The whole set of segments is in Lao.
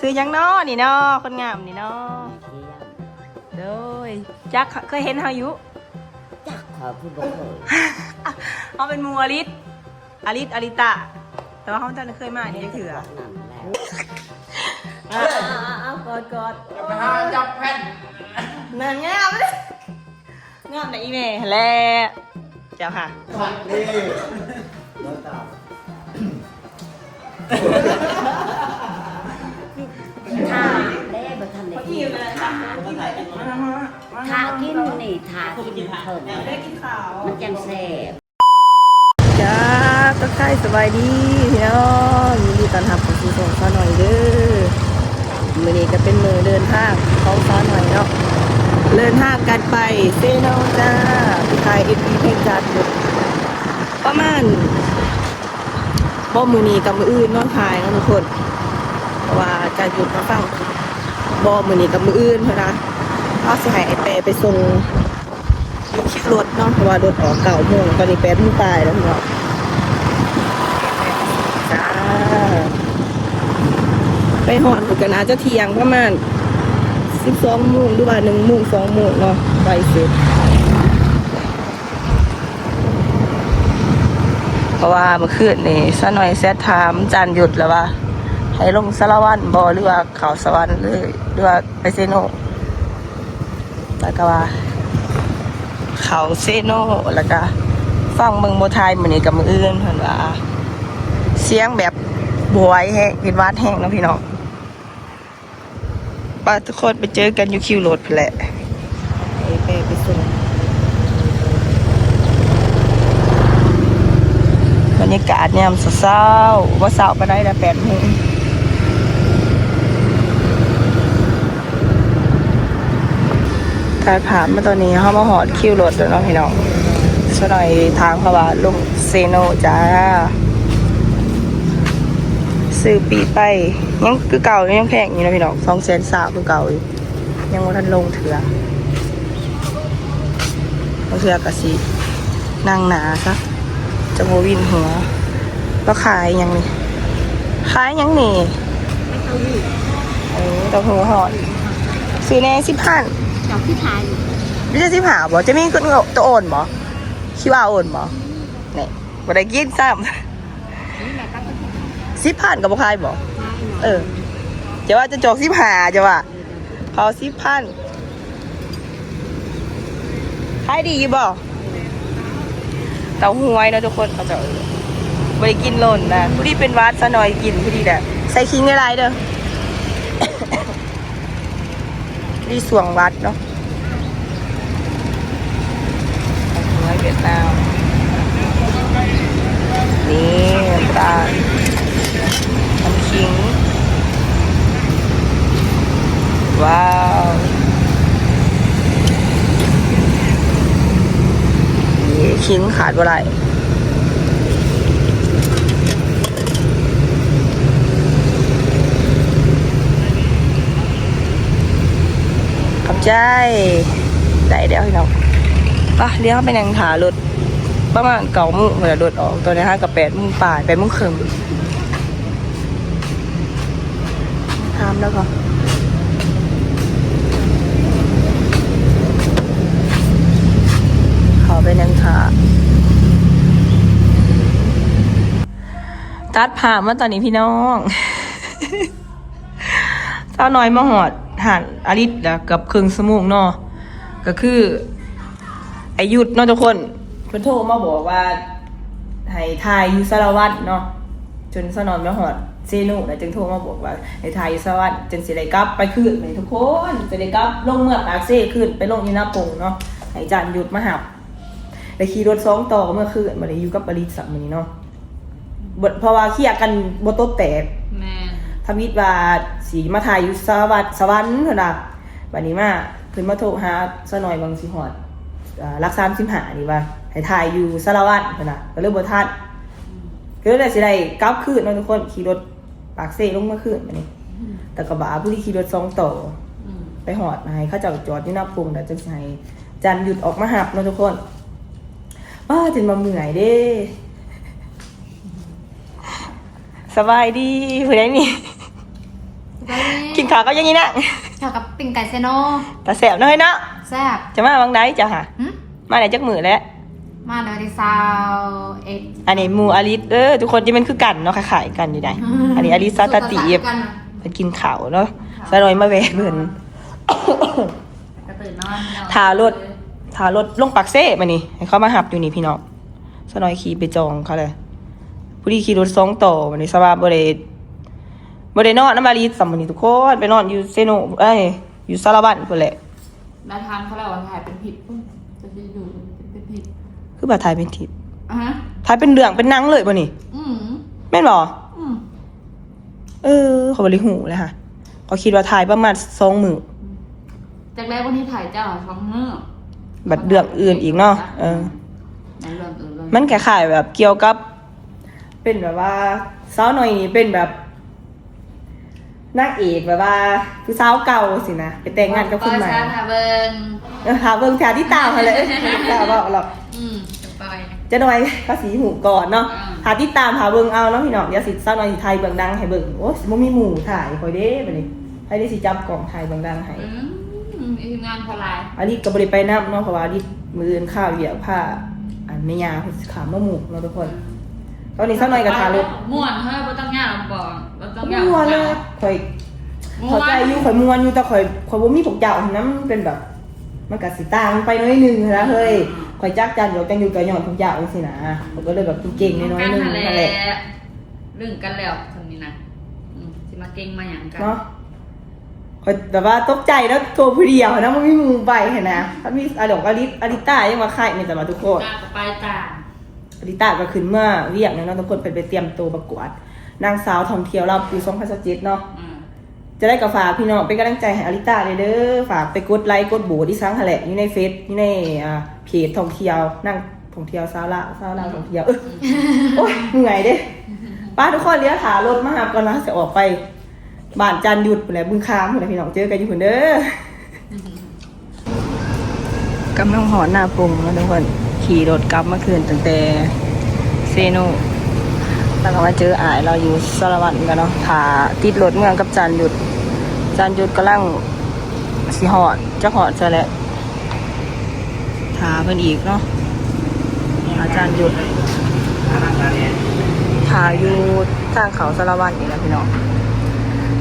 ຊື່ຫຍັງນໍນີ້ນໍ ຄົນງາມນີ້ນໍ? ໂດຍ ຈັກ ເຄີຍເຫັນເຮົາຢູ່? ຈັກ ຂ້ອຍຄືບໍ່ເຄີຍ. ເຮົາເປັນໝູ່ອາລິດ ອາລິດ ອາລິຕະ ແຕ່ວ່າເຮົາບໍ່ທັນໄດ້ເຄີຍມານີ້ຈັກເທື່ອ. ເອົາໆໆ ກອດໆ ຢ່າໄປຫາຈັບແຜ່ນ ນາງງາມເດ້. ງາມໃນອີແມ່ຫັ້ນແຫຼະ ເຈົ້າຄ່ະ. ຄັກເດ້ ຖ້າແດ່ບໍ່ທັນໄດ້ກິນ ຖ້າກິນນີ້ ຖ້າກິນເພິ່ນ ໄດ້ກິນເຂົ້າ ມັນຈັ່ງແຊບ. ຈ້າ ທັກທາຍສະບາຍດີພີ່ນ້ອງ ຍິນດີຕ້ອນຮັບເຂົ້າສູ່ຊ່ອງສາວນ້ອຍເດີ. ມື້ນີ້ກໍເປັນມື້ເດີນທາງຂອງສາວນ້ອຍເນາະ ເດີນທາງກັນໄປເຊໂນຈ້າ ໄປຖ່າຍເອັມວີເພງຈານຢຸດ ປະມານ ບໍ່ມື້ນີ້ກັບມື້ອື່ນເນາະ ຖ່າຍເນາະທຸກຄົນ ເພາະວ່າຈານຢຸດມາຟັງ ບໍ່ມື້ນີ້ກັບມື້ອື່ນເພິ່ນວ່າ ເຮົາຊິໃຫ້ອ້າຍແປໄປສົ່ງ ຢູ່ຄິວລົດເນາະ ເພາະວ່າລົດອອກເກົ້າໂມງ ຕອນນີ້ແປດໂມງປາຍແລ້ວເນາະ. ຈ້າ ໄປຮອດພຸ້ນກໍໜ້າຈະທ່ຽງ ປະມານສິບສອງໂມງ ຫຼືວ່າໜຶ່ງໂມງ ສອງໂມງເນາະ ໄວສຸດ. ເພາະວ່າມື້ຄືນນີ້ສາວນ້ອຍແຊັດຖາມຈານຢຸດແລ້ວວ່າ ໃຫ້ລົງສາລະວັນບໍ່ ຫຼືວ່າເຂົ້າສະຫວັນເລີຍ ຫຼືວ່າໄປເຊໂນ? ແລ້ວກໍວ່າເຂົ້າເຊໂນ ແລ້ວກໍຟັງເບິ່ງບໍ່ຖ່າຍມື້ນີ້ກັບມື້ອື່ນ ເພິ່ນວ່າສຽງແບບບໍ່ໄຫວແຮງ ເປັນຫວັດແຮງເນາະພີ່ນ້ອງ. ໄປທຸກຄົນ ໄປເຈີກັນຢູ່ຄິວລົດພຸ້ນແຫຼະ ໄປ ໄປສົ່ງ. ບັນຍາກາດຍາມເຊົ້າໆ ບໍ່ເຊົ້າປານໃດດອກ ແປດໂມງ. ຖ່າຍພາບມາຕອນນີ້ ເຮົາມາຮອດຄິວລົດແລ້ວເນາະພີ່ນ້ອງ. ສາວນ້ອຍຖາມເຂົາວ່າລົງເຊໂນຈ້າ ຊື້ປີ້ໄປ ຍັງຄືເກົ່າ ຍັງແພງຢູ່ເນາະພີ່ນ້ອງ ສອງແສນຊາວຄືເກົ່າຢູ່ ຍັງບໍ່ທັນລົງເທື່ອ. ບາງເທື່ອກໍຊິນັ່ງໜ້າຊະ ຈັ່ງບໍ່ວິນຫົວ. ລາວຂາຍຫຍັງນີ້? ຂາຍຫຍັງນີ້? ເອີ ເຕົ້າຫູ້ທອດ ຊື້ແດ່ ສິບພັນ. ເຈົ້າຄືຂາຍຢູ່ ມີແຕ່ສິບຫ້າບໍ່? ຈະມີໂຕໂອນບໍ່? ຄິວອາ ໂອນບໍ່? ນີ້ ບໍ່ໄດ້ກິນຊ້ຳ. ສິບພັນກໍບໍ່ຂາຍບໍ່? ເອີ ຈະວ່າຈະຈອກສິບຫ້າ ຈະວ່າ ເຂົາສິບພັນ. ຂາຍດີຢູ່ບໍ່? ເຕົ້າຫວຍເນາະທຸກຄົນ ເຂົາເຈົ້າເອີ້ນ ບໍ່ໄດ້ກິນດົນນະ ຜູ້ທີ່ເປັນຫວັດ ສາວນ້ອຍກິນຜູ້ທີ່ແຫຼະ ໃສ່ຂີງຫຼາຍໆເດີ. ນີ້ຊ່ວງວັດເນາະ ເຫືອຫວຽດນາມ ນີ້ນ້ຳຕານ ນ້ຳຂີງ ວ້າວ ນີ້ຂີງຂາດບໍ່ໄດ້. ຂອບໃຈ ໄດ້ແລ້ວພີ່ນ້ອງ. ໄປ ດຽວເຮົາໄປນັ່ງຖ້າລົດ ປະມານເກົ້າໂມງພຸ້ນລະລົດອອກ. ຕອນນີ້ຫາກໍແປດໂມງປາຍ ແປດໂມງເຄິ່ງ. ຖາມແລ້ວກໍເຂົ້າໄປນັ່ງຖ້າ. ຕັດພາບມາຕອນນີ້ພີ່ນ້ອງ ສາວນ້ອຍມາຮອດຮ້ານອາລິດລະເກືອບເຄິ່ງຊົ່ວໂມງເນາະ ກໍຄື ໄອ້ຍຸດເນາະທຸກຄົນ ເພິ່ນໂທມາບອກວ່າໃຫ້ຖ່າຍຢູ່ສາລະວັນເນາະ ຈົນສາວນ້ອຍມາຮອດເຊໂນ ແລ້ວຈຶ່ງໂທມາບອກວ່າໃຫ້ຖ່າຍຢູ່ສາລະວັນ ຈຶ່ງຊິໄດ້ກັບໄປຄືນ ແມ່ນທຸກຄົນ ຊິໄດ້ກັບລົງເມືອປາກເຊຄືນ ໄປລົງຢູ່ນາປົງເນາະ ໃຫ້ຈານຍຸດມາຮັບ ໄດ້ຂີ່ລົດສອງຕໍ່ເມືອຄືນ ບໍ່ໄດ້ຢູ່ກັບອາລິດຊ້ຳມື້ນີ້ເນາະ ເພາະວ່າເຄຍກັນບໍ່ຕົບແຕກ ແມ່ນ ທຳອິດວ່າຊິມາຖ່າຍຢູ່ສາລະວັນ ສະຫວັນ ເພິ່ນວ່າ ບາດນີ້ມາ ເພິ່ນມາໂທຫາສາວນ້ອຍວ່າຊິຮອດ ເອີ ຫຼັກສາມສິບຫ້ານີ້ວ່າໃຫ້ຖ່າຍຢູ່ສາລະວັນ ເພິ່ນວ່າ ກໍເລີຍບໍ່ທັນ ອືມ ກໍເລີຍຊິໄດ້ກັບຄືນເນາະທຸກຄົນ ຂີ່ລົດປາກເຊລົງມາຄືນບາດນີ້ ອືມ ແຕ່ກໍບາຜູ້ທີ່ຂີ່ລົດສອງຕໍ່ ອືມ ໄປຮອດໃຫ້ເຂົາເຈົ້າຈອດຢູ່ນາປົງ ແລ້ວຈຶ່ງຊິໃຫ້ຈານຍຸດອອກມາຮັບເນາະທຸກຄົນ. ປ້າ ຈົນວ່າເມື່ອຍເດ້. ສະບາຍດີ ຜູ້ໃດນີ້? ກິນເຂົ້າກັບຫຍັງອີ່ນາງ? ເຂົ້າກັບປີ້ງໄກ່ເຊໂນ. ຕາແຊບເນາະເຮີ້ຍເນາະ. ແຊບ. ຈະມາວັງໃດເຈົ້າຫະ? ຫຶ? ມາໄດ້ຈັກມື້ແລ້ວ? ມາໄດ້ວັນທີຊາວເອັດ. ອັນນີ້ໝູ່ອາລິດເດີທຸກຄົນ ທີ່ແມ່ນຄືກັນເນາະ ຄ້າຍໆກັນຢູ່ໃດ໋. ອັນນີ້ອາລິດສາວຕາຕີບ ເພິ່ນກິນເຂົ້າເນາະ. ສາວນ້ອຍມາແວ່ເພິ່ນ ກະຕື່ນນອນ ຖ້າລົດ ຖ້າລົດລົງປາກເຊບາດນີ້ ໃຫ້ເຂົາມາຮັບຢູ່ນີ້ພີ່ນ້ອງ. ສາວນ້ອຍຂີ່ໄປຈອງເຂົາເລີຍ ພໍດີຂີ່ລົດສອງຕໍ່ ບາດນີ້ສາວວ່າບໍ່ໄດ້ ບໍ່ໄດ້ນອນນຳອາລິດຊ້ຳມື້ນີ້ທຸກຄົນ ໄປນອນຢູ່ເຊໂນ ເອີຍ ຢູ່ສາລະວັນພຸ້ນແຫຼະ. ລາວຖາມເຂົາແລ້ວວ່າຖ່າຍເປັນຄລິບ ເພິ່ນຈະຢູ່ເປັນຄລິບ ຄືວ່າຖ່າຍເປັນຄລິບ ອະຮະ ຖ່າຍເປັນເລື່ອງເປັນໜັງເລີຍບໍ່ນີ້? ອືມ ແມ່ນບໍ່? ອືມ ເອີ ຂ້ອຍບໍ່ໄດ້ຮູ້ເລີຍຫະ ຂ້ອຍຄິດວ່າຖ່າຍປະມານສອງມື້. ອືມ ຈັກແລ້ວວັນນີ້ຖ່າຍເຈົ້າສອງມື້ ບັດເລື່ອງອື່ນອີກເນາະ. ເອີ ໃນເລື່ອງອື່ນເລີຍ ມັນຄ້າຍໆແບບກ່ຽວກັບ ເປັນແບບວ່າສາວນ້ອຍນີ້ເປັນແບບ ນາງເອກແບບວ່າຜູ້ສາວເກົ່າຊີ້ນະ ໄປແຕ່ງງານກັບຄົນໃໝ່. ເອີ ຖ້າເບິ່ງ ເອີ ຖ້າເບິ່ງ ຖ້າຕິດຕາມຫັ້ນແຫຼະ ເອີ ບໍ່ເວົ້າດອກ. ອືມ ຈະໜ້ອຍພາສີຫູກອນເນາະ. ອ່າ ຖ້າຕິດຕາມ ຖ້າເບິ່ງເອົາເນາະພີ່ນ້ອງ. ດຽວຊິ ສາວນ້ອຍຊິຖ່າຍເບື້ອງຫຼັງໃຫ້ເບິ່ງ. ໂອ້ຍ ຊິບໍ່ມີໝູ່ຖ່າຍຂ້ອຍເດ້ບາດນີ້ ໃຜໄດ້ຊິຈັບກ້ອງຖ່າຍເບື້ອງຫຼັງໃຫ້? ອືມ ອີມງານເຂົາຫຼາຍ. ອາລິດກໍບໍ່ໄດ້ໄປນຳເນາະ ເພາະວ່າອາລິດມື້ອື່ນຄາວຽກ ພາ ອັນ ແມ່ຍ່າເພິ່ນຊິຂ້າມມາມຸກເນາະທຸກຄົນ. ຕອນນີ້ສາວນ້ອຍກໍຖ້າລົດ. ມ່ວນເຮີ້ຍ ບໍ່ຕ້ອງຍາກບອກ ບໍ່ຕ້ອງຍາກ ມ່ວນເລີຍ. ຂ້ອຍ ມ່ວນ ເຂົ້າໃຈຢູ່ ຂ້ອຍມ່ວນຢູ່ ແຕ່ຂ້ອຍ ຂ້ອຍບໍ່ມີພວກເຈົ້າຫັ້ນນະ ມັນເປັນແບບ ມັນກໍຊິຕ່າງໄປໜ້ອຍໜຶ່ງຫັ້ນນະເຮີ້ຍ. ອືມ ຂ້ອຍຈັກຈັນຢູ່ ຈັນຢູ່ກໍຍ້ອນພວກເຈົ້າຈັ່ງຊີ້ນະ ຂ້ອຍກໍເລີຍແບບເກັ່ງໆໜ້ອຍໜຶ່ງຫັ້ນແຫຼະ. ລຶ້ງກັນແລ້ວຊ່ຳນີ້ນະ ອືມ ຊິມາເກັ່ງມາຫຍັງກັນເນາະ. ຂ້ອຍແບບວ່າຕົກໃຈເນາະ ໂທຜູ້ດຽວນະ ບໍ່ມີໝູ່ໄປຫັ້ນນະ. ຄັນມີອາດອກອາລິດ ອາລິຕາຍັງວ່າໄຄແມ່ນແຕ່ວ່າທຸກຄົນ ອາລິຕາກໍໄປຕາມ. ອາລິຕາກໍຂຶ້ນເມືອວຽກແລ້ວເນາະທຸກຄົນ ເພິ່ນໄປຕຽມໂຕປະກວດນາງສາວທ່ອງທ່ຽວລາວປີສອງພັນຊາວເຈັດເນາະ. ອືມ ຈັ່ງໃດກໍຝາກພີ່ນ້ອງເປັນກຳລັງໃຈໃຫ້ອາລິຕາແດ່ເດີ ຝາກໄປກົດໄລກົດໂຫວດອີ່ສັງຫັ້ນແຫຼະ ຢູ່ໃນເຟສ ຢູ່ໃນ ອ່າ ເພຈທ່ອງທ່ຽວ ນາງທ່ອງທ່ຽວຊາວລາວ ຊາວລາວທ່ອງທ່ຽວ. ເອີ ໂອ້ຍ ເມື່ອຍເດ້. ໄປທຸກຄົນ ດຽວຖ້າລົດມາຮັບກ່ອນ ວ່າເຮົາຊິອອກໄປ ບ້ານຈານຍຸດພຸ້ນແຫຼະ ບຶງຄາມພຸ້ນແຫຼະ ພີ່ນ້ອງ ເຈີກັນຢູ່ພຸ້ນເດີ. ກຳລັງຮອດນາປົງແລ້ວທຸກຄົນ ຂີ່ລົດກັບມາຄືນຕັ້ງແຕ່ເຊໂນ ແລ້ວກໍມາເຈີອ້າຍລາວຢູ່ສາລະວັນກັນເນາະ ຖ້າຕິດລົດເມືອກັບຈານຍຸດ. ຈານຍຸດກຳລັງຊິຮອດ ຈັກຮອດໃສແຫຼະ. ຖ້າເພິ່ນອີກເນາະ ອາຈານຢຸດ ຖ້າຢູ່ທາງເຂົ້າສາລະວັນນີ້ລະພີ່ນ້ອງ.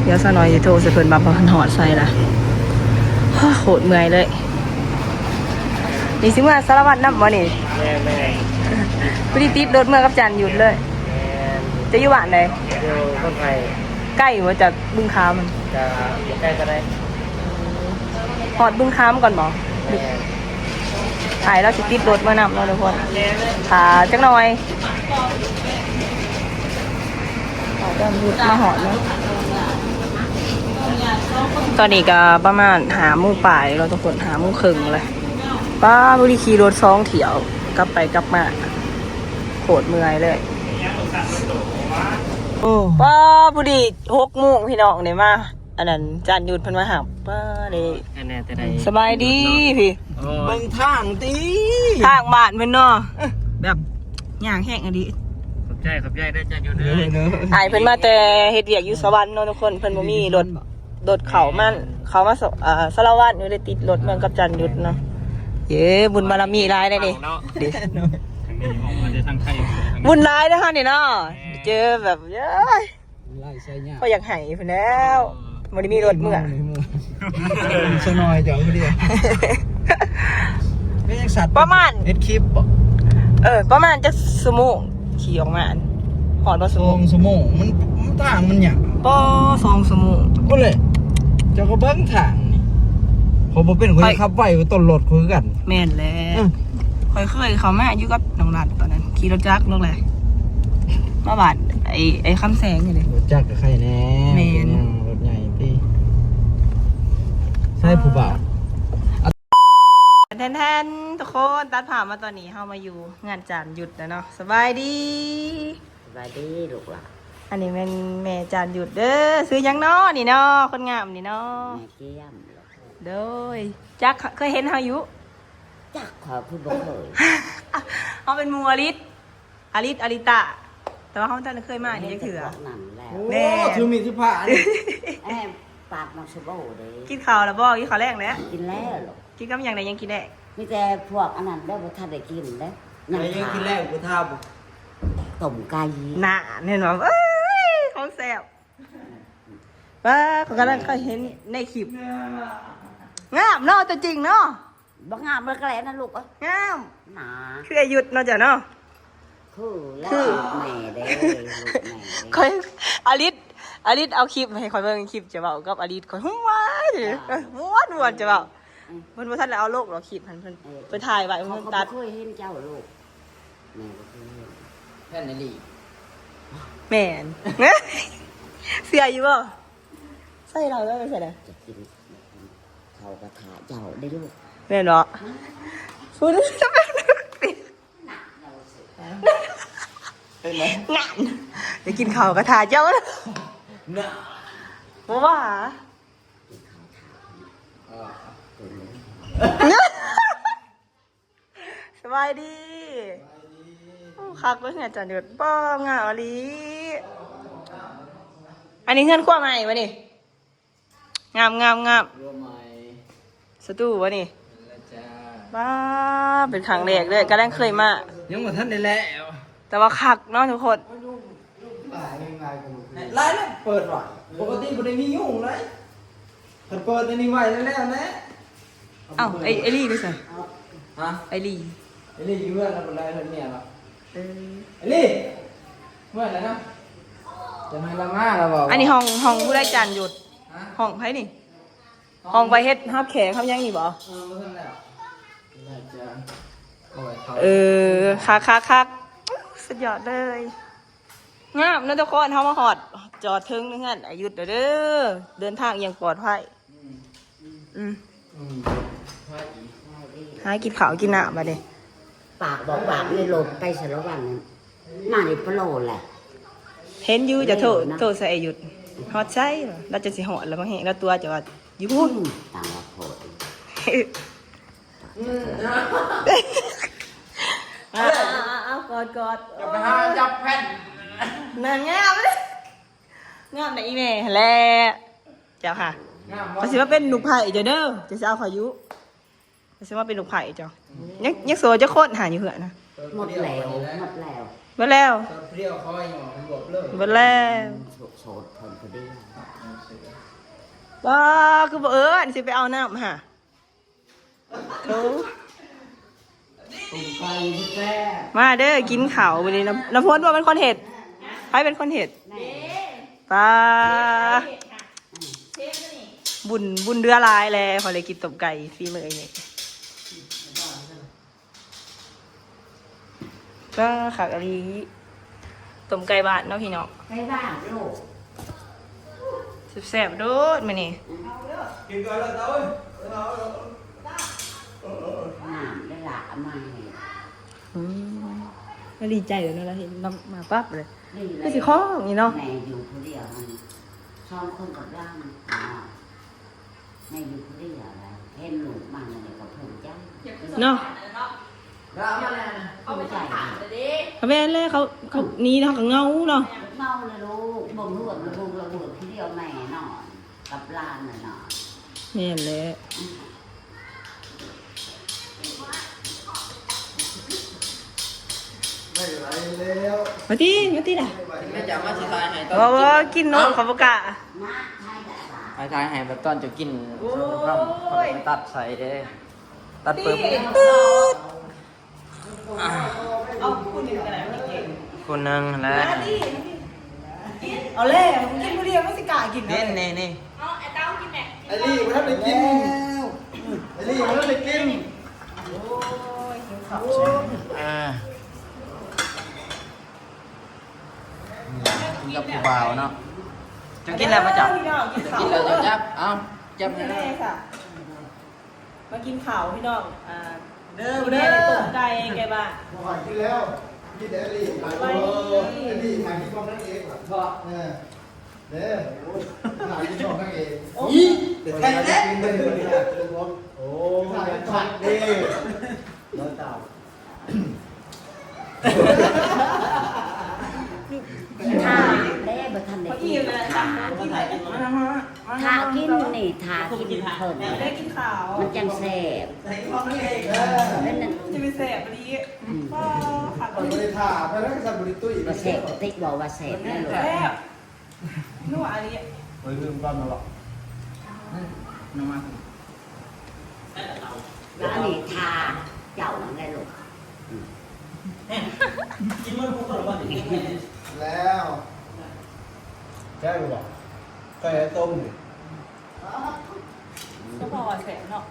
ດຽວສາວນ້ອຍຊິໂທໃສ່ເພິ່ນວ່າເພິ່ນຮອດໃສລະ. ໂຄດເມື່ອຍເລີຍ. ນີ້ຊິເມືອສາລະວັນນຳບໍ່ນີ້? ແມ່ນໆ ພໍດີຕິດລົດເມືອກັບຈານຢຸດເລີຍ. ແມ່ນ. ເຈົ້າຢູ່ບ້ານໃດ? ຢູ່ເມືອງໄຜ່. ໃກ້ບໍ່ຈາກບຶງຄາມ? ກະບໍ່ໃກ້ປານໃດ. ຮອດບຶງຄາມກ່ອນບໍ່? ແມ່ນ. ອ້າຍລາວຊິຕິດລົດມານຳເນາະທຸກຄົນ ຖ້າຈັກໜ່ອຍ ຖ້າຈານຢຸດມາຮອດເນາະ. ຕອນນີ້ກໍປະມານຫ້າໂມງປາຍແລ້ວທຸກຄົນ ຫ້າໂມງເຄິ່ງແລ້ວ. ປ້າ ພໍດີຂີ່ລົດສອງຖ້ຽວ ກັບໄປກັບມາ ໂຄດເມື່ອຍເລີຍ. ໂອ້ ປ້າ ພໍດີຫົກໂມງພີ່ນ້ອງ ໄດ້ມາ ອັນນັ້ນ ຈານຢຸດເພິ່ນມາຮັບ. ປ້າ ໄດ້ ອັນແນ່ແຕ່ໃດ ສະບາຍດີພີ່. ໂອ້ຍ ເບິ່ງທາງຕິ ທາງບ້ານເພິ່ນເນາະ ເອີ ແບບຍາກແຮງອີ່ຫຼີ. ຂອບໃຈ ຂອບໃຈເດີຈານຢຸດເດີ. ໂດຍ ໂດຍ ອ້າຍເພິ່ນມາແຕ່ເຮັດວຽກຢູ່ສະຫວັນເນາະທຸກຄົນ ເພິ່ນບໍ່ມີລົດ ລົດເຂົ້າມາ ເຂົ້າມາ ເອີ ສາລະວັນ ຢູ່ໄດ້ຕິດລົດເມືອກັບຈານຢຸດເນາະ. ເຢ້ ບຸນບາລະມີຫຼາຍເດ້ນີ້ ເນາະ ເດ້ ທາງນີ້ອອກມາແຕ່ທາງໄທ ບຸນຫຼາຍເດ້ເຮົານີ້ເນາະ. ເຈີແບບ ເອີຍ ເຮົາຢາກໃຫ້ພຸ້ນແລ້ວ ບໍ່ໄດ້ມີລົດເມືອ. ຊະນ້ອຍເຈົ້າຜູ້ດຽວ ປະມານ ເຮັດຄລິບບໍ່? ເອີ ປະມານຈັກຊົ່ວໂມງຂີ່ອອກມາ? ຮອດບໍ່ຊົ່ວໂມງ? ສອງຊົ່ວໂມງ ມັນ ມັນທາງມັນຍາກ. ບໍ່ ສອງຊົ່ວໂມງພຸ້ນແຫຼະ. ເຈົ້າກໍເບິ່ງທາງນີ້ ຂ້ອຍບໍ່ເປັນ ຂ້ອຍຂັບໄວກວ່າຕົ້ນລົດຂ້ອຍຄືກັນ. ແມ່ນແຫຼະ ເອີ ຂ້ອຍເຄີຍເຂົ້າມາຢູ່ກັບນ້ອງລັດ ຕອນນັ້ນຂີ່ລົດຈັກລົງແຫຼະ ມາບ້ານໄອ້ ໄອ້ຄຳແສງນີ້ເດ້. ລົດຈັກກໍໄຄແດ່. ແມ່ນ ລົດໃຫຍ່ຕິ. ໃສ່ຜູ້ບ່າວ ແທນໆ ທຸກຄົນ ຕັດພາບມາຕອນນີ້ ເຮົາມາຢູ່ເຮືອນຈານຢຸດແລ້ວເນາະ. ສະບາຍດີ. ສະບາຍດີລູກຫຼານ. ອັນນີ້ແມ່ນແມ່ຈານຢຸດເດີ. ຊື່ຫຍັງເນາະນີ້ເນາະ ຄົນງາມນີ້ເນາະ? ແມ່ກ້ຽມ. ໂດຍ ຈັກ ເຄີຍເຫັນເຮົາຢູ່? ຈັກ ຂ້ອຍຄືບໍ່ເຄີຍ. ເຮົາເປັນໝູ່ອາລິດ ອາລິດ ອາລິຕາ ແຕ່ວ່າເຮົາບໍ່ທັນໄດ້ເຄີຍມານີ້ຈັກເທື່ອ. ໂອ້ ແນ່ ຖືມີດຖືພານີ້. ແອມ ປາກມັກສະໂບເດ້. ກິນເຂົ້າແລ້ວບໍ່? ກິນເຂົ້າແລງແລ້ວ? ກິນແລ້ວລູກ. ກິນກັບຫຍັງແດ່? ຍັງກິນໄດ້? ມີແຕ່ພວກອັນນັ້ນແຫຼະ ບໍ່ທັນໄດ້ກິນເດ້. ຍັງ ແລ້ວຍັງກິນແລ້ວບໍ່ທາບໍ່? ຕົ້ມໄກ່. ນານ ເຫັນບໍ່? ເອີຍ ຂອງແຊບ. ວ້າ ຂ້ອຍກຳລັງເຄີຍເຫັນໃນຄລິບ. ງາມເນາະ ຕົວຈິງເນາະ. ບໍ່ງາມເລີຍກະແລ້ວນະລູກເອີຍ. ງາມ ໜາ ຄືອາຍຸດເນາະເຈົ້າເນາະ. ຄືແລ້ວ ແມ່ເດ້ ລູກແມ່ເດ້. ຂ້ອຍ ອາລິດ ອາລິດເອົາຄລິບໃຫ້ຂ້ອຍເບິ່ງ ຄລິບເຈົ້າເວົ້າກັບອາລິດ ຂ້ອຍ ມ່ວນ ມ່ວນ ເຈົ້າເວົ້າ. ອືມ ເພິ່ນບໍ່ທັນໄດ້ເອົາລົງດອກຄລິບຫັ້ນ ເພິ່ນ ເອີ ເພິ່ນຖ່າຍໄວ້ ເພິ່ນຕັດ. ເຂົາກໍບໍ່ເຄີຍເຫັນເຈົ້າລູກ ແມ່ບໍ່ເຄີຍເຫັນ. ແມ່ນອີ່ຫຼີ. ແມ່ນ ເຊື່ອຢູ່ບໍ່? ໃສ່ເຫຼົ້າແລ້ວໄປໃສນະ? ຈະກິນເຂົ້າກະຖ້າເຈົ້າເດ້ລູກ. ແມ່ນບໍ່? ພຸ້ນ ເປັນໄຫມ? ນັ້ນ ໄດ້ກິນເຂົ້າກະຖ້າເຈົ້າ. ນະ ບໍ່ວ່າ. ເອີ ສະບາຍດີ. ໂອ້ ຄັກເລີຍອາຈານຍດ. ປ້າ ງາມອີ່ຫຼີ. ອັນນີ້ເຮືອນຄົວໃໝ່ບໍ່ນີ້? ງາມ ງາມ ງາມ. ຄົວໃໝ່. ສະຕູບໍ່ນີ້? ແມ່ນແລ້ວຈ້າ. ປ້າ ເປັນຄັ້ງແລກເລີຍ ກະຍັງເຄີຍມາ. ຍັງບໍ່ທັນໄດ້ແລ້ວ ແຕ່ວ່າຄັກເນາະທຸກຄົນ. ຫຼາຍແລ້ວເປີດວ່າ ປົກກະຕິບໍ່ໄດ້ມີຍຸງເລີຍ. ຄັນເປີດອັນນີ້ໄວ້ແລ້ວແຫຼະ. ເອົ້າ ໄອ້ ໄອ້ລີໄປໃສ? ຮະ? ໄອ້ລີ ໄອ້ລີຢູ່ເຮືອນລະບໍ່ໄດ້ເຮືອນເມຍລະ. ເອີ ໄອ້ລີ ເມື່ອຍແລ້ວນະ. ຈະໃຫ້ລະມາລະບໍ່? ອັນນີ້ຫ້ອງ ຫ້ອງຜູ້ໃດ? ຈານຍດ. ຮະ? ຫ້ອງໃຜນີ້? ຫ້ອງໄວ້ເຮັດຮັບແຂກຮັບຫຍັງນີ້ບໍ່? ເອີ ບໍ່ທັນແລ້ວ ໜ້າຈະເອົາໄວ້ເຂົາ. ເອີ ຄັກໆໆ ສຸດຍອດເລີຍ. ງາມເນາະທຸກຄົນ ເຮົາມາຮອດຈອດເຖິງເຮືອນອາຍຸດແລ້ວເດີ. ເດີນທາງຢ່າງປອດໄພ. ອືມ ອືມ ອືມ ຫາກິນເຂົ້າກິນນ້ຳບາດນີ້. ປາກບອກປາກໃນລົດໄປສາລະວັນ ມານີ້ປະໂລແຫຼະ. ເຫັນຢູ່ ເຈົ້າໂທ ໂທໃສ່ອາຍຸດ ຮອດໃສ? ລາວຈະຊິຮອດແລ້ວ ມາແຮງລາວຕົວະເຈົ້າວ່າຢູ່ພຸ້ນ. ອືມ ຕ່າງວ່າໂພດ. ອືມ ເອົາ ເອົາ ເອົາ ເອົາ ກອດ ກອດ. ຢ່າໄປຫາຈັບແຜ່ນ. ນາງງາມ ງາມນະອີແມ່ຫັ້ນແຫຼະ. ເຈົ້າຄ່ະ ງາມບໍ່? ຂ້ອຍຊິມາເປັນລູກໃພ້ເຈົ້າເດີ ເຈົ້າຊິເອົາຂ້ອຍຢູ່? ຂ້ອຍຊິມາເປັນລູກໃພ້ເຈົ້າ. ອືມ ຍັງ ຍັງໂສດຈັກຄົນຫາຢູ່ເຮືອນນະ? ໝົດແລ້ວ ໝົດແລ້ວ ໝົດແລ້ວ. ໝົດແລ້ວ. ໂສດ ໂສດເພິ່ນພໍດີ. ວ້າ ຄືບໍ່ເອີ້ນຊິໄປເອົານ້ຳຫາ. ໂອ້ ຕົ້ມໄກ່ແຊບ. ມາເດີ ກິນເຂົ້າມື້ນີ້. ນ້ຳ ນ້ຳຝົນບໍ່ເປັນຄົນເຮັດ? ໃຜເປັນຄົນເຮັດ? ແມ່ ປ້າ ບຸນ ບຸນເດືອຫຼາຍແລ້ວ ຂ້ອຍເລີຍກິນຕົ້ມໄກ່ຝີມືອີ່ແມ່. ປ້າ ຄັກອີ່ຫຼີ ຕົ້ມໄກ່ບ້ານເນາະພີ່ນ້ອງ. ໄກ່ບ້ານລູກ ແຊບໆໂລດມື້ນີ້. ກິນກ່ອນລະເຕົ້າເອີຍ. ນ້ຳໄດ້ລະເອົາມາໃຫ້. ອືມ ກໍດີໃຈແລ້ວເນາະ ເຫັນນ້ຳມາປັບເລີຍ. ຄືຊິຄ້ອງນີ້ເນາະ. ແມ່ຢູ່ຜູ້ດຽວຫັ້ນ ສອງຄົນກັບຫຼານເນາະ. ແມ່ຢູ່ຜູ້ດຽວແລ້ວ ເຫັນລູກມາແລ້ວກໍພູມໃຈເນາະ. ກໍແມ່ນແຫຼະ ເຂົາ ເຂົາໜີເຮົາກໍເຫງົາເນາະ. ເຫງົາແຫຼະລູກ ເບິ່ງເຮືອນລະບຸກລະບວນຜູ້ດຽວແມ່ເນາະ ກັບຫຼານນະເນາະ. ແມ່ນແຫຼະ. ມາຕິ ມາຕິລະ. ແມ່ຈະມາຊິຖ່າຍໃຫ້ຕອນ ບໍ່ ບໍ່ ກິນໂລດ ເອົ້າ ເຂົາບໍ່ກ້າ. ຖ່າຍ ຖ່າຍໃຫ້ແບບຕອນເຈົ້າກິນ. ໂອ້ຍ ເຂົາໄປຕັດໃສ່ເດ້ ຕັດປຶບ. ເອົາຄູ່ໜຶ່ງກໍໄດ້ ຄູ່ໜຶ່ງຫັ້ນແຫຼະ. ມາຕິ ມາຕິ ກິນ. ເອົາແລ້ວ ກິນຜູ້ດຽວມັນຊິກ້າກິນ. ນີ້ ນີ້ ນີ້ ເອົາ ໄອ້ເຕົ້າກິນແໝ່. ໄອ້ລີ້ບໍ່ທັນໄດ້ກິນ. ໄອ້ລີ້ບໍ່ທັນໄດ້ກິນ. ໂອ້ຍ ຫິວເຂົ້າ. ເອີ ກິນກັບຜູ້ບ່າວເນາະ. ເຈົ້າກິນແລ້ວບໍ່ເຈົ້າ? ກິນແລ້ວເຈົ້າຈັບ. ເອົາ ຈັບໃຫ້ແດ່. ມາກິນເຂົ້າພີ່ນ້ອງ. ອ່າ ເດີ ເດີ ຕົ້ມໄກ່ ໄກ່ບ້ານ. ບໍ່ໃຫ້ກິນແລ້ວ ມີແຕ່ອັນນີ້. ສະບາຍດີ. ອັນນີ້ຫາກິນຂອງນາງເອກ. ເອີ ເດີ ຫາກິນຂອງນາງເອກ. ໂອ້ຍ ແທ້ແທ້. ໂອ້ ຂາຍຜັກເດ້. ບໍ່ເຈົ້າ ຖ້າແດ່ ບໍ່ທັນໄດ້ກິນ. ມາ ມາ. ຖ້າກິນນີ້ ຖ້າກິນເພິ່ນ ໄດ້ກິນຂ້າວ ມັນຈັ່ງແຊບ ເອີ ເປັນນັ້ນ ຈະໄປແຊບອີ່ຫຼີ ອືມ ກໍຄັກ ຂ້ອຍບໍ່ໄດ້ຖ້າໄປແລ້ວ ຄັນບໍ່ໄດ້ຕຸ້ຍ ບໍ່ແຊບ ຕິບອກວ່າແຊບແລ້ວ ແຊບ ນົວອີ່ຫຼີ ໄປລືມກ່ອນນະເນາະ ອືມ ມາ ແລ້ວອັນນີ້ຖ້າເຈົ້ານັ້ນແຫຼະລູກ ອືມ ກິນໝົດທຸກຄົນແລ້ວບໍ່ນີ້ ແລ້ວ ແຊບຢູ່ບໍ່? ໄກ່ຕົ້ມນີ້ ກໍພໍວ່າແຊບເນາະ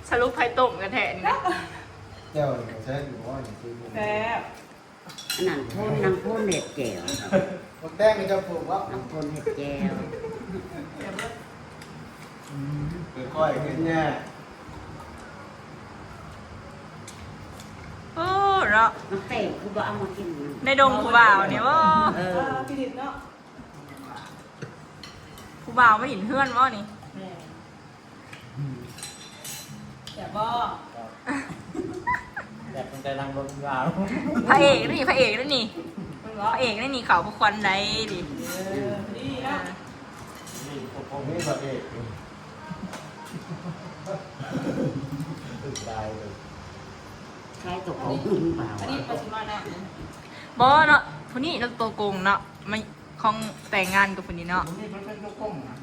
ສະຫຼຸບໃຜຕົ້ມກັນແທ້ນີ້ນະ ແຈ່ວນີ້ກໍແຊບຢູ່ບໍ່? ແຊບ ອັນນັ້ນຄົນ ນາງຄົນເຮັດແຈ່ວ ບັກແຕງກໍເຈົ້າປູກບໍ່? ນາງຄົນເຮັດແຈ່ວ ແຊບເບີດ ອືມ ຄ່ອຍໆເຮັດແນ່ ໂອ້ ເນາະ ບັກແຕງຄືບໍ່ເອົາມາກິນນຳ ໃນດົງຜູ້ບ່າວນີ້ບໍ່? ເອີ ເອີ ພິນິດເນາະ ຜູ້ບ່າວມາຫຼິ້ນເຮືອນບໍ່ນີ້? ແມ່ນ ອືມ ແຊບບໍ່? ແຊບ ແຊບຕັ້ງແຕ່ນັ່ງລົດລາວ ພະເອກນີ້ ພະເອກນີ້ ເພິ່ນບອກ ພະເອກນີ້ ເຂົ້າພວກຄວັນໃດນີ້ ເອີ ດີເນາະ ນີ້ພວກ ພວກນີ້ພະເອກ ຕາຍເລີຍ ໃຊ້ຕົວໂກງເບາ ອັນນີ້ກໍຊິມານຳ ບໍ່ເນາະ ຜູ້ນີ້ລະຕົວໂກງເນາະ ມາ ຂອງແຕ່ງງານກັບຜູ້ນີ້ເນາະ ຜູ້ນີ້ເພິ່ນເປັນຕົວໂກງນະ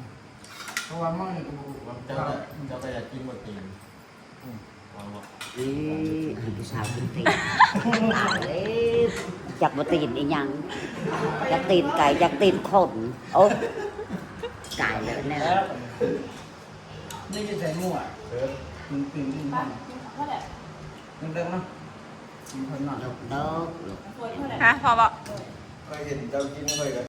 ເພາະວ່າມື້ນີ້ກໍບໍ່ຮູ້ວ່າ ເຈົ້າກໍ ເຈົ້າກໍຢາກກິນບໍ່ຕີນ ອືມ ວ່າບໍ່ ນີ້ ອັນຜູ້ສາວກິນຕີນ ຕາຍເລີຍ ຈັກບໍ່ຕີນອີ່ຫຍັງ ຈັກຕີນໄກ່ ຈັກຕີນຄົນ ໂອ້ ຕາຍແລ້ວແນວ ນີ້ຊິໃສ່ໝວກ ເອີ ຕີນ ຕີນ ຕີນ ໄປ ກິນເຂົ້າແຫຼະ ເດີກໆເນາະ ກິນເຂົ້ານອນ ເດີກໆ ຮະ ພໍບໍ່? ເອີ ຂ້ອຍເຫັນເຈົ້າກິນ ຂ້ອຍກໍ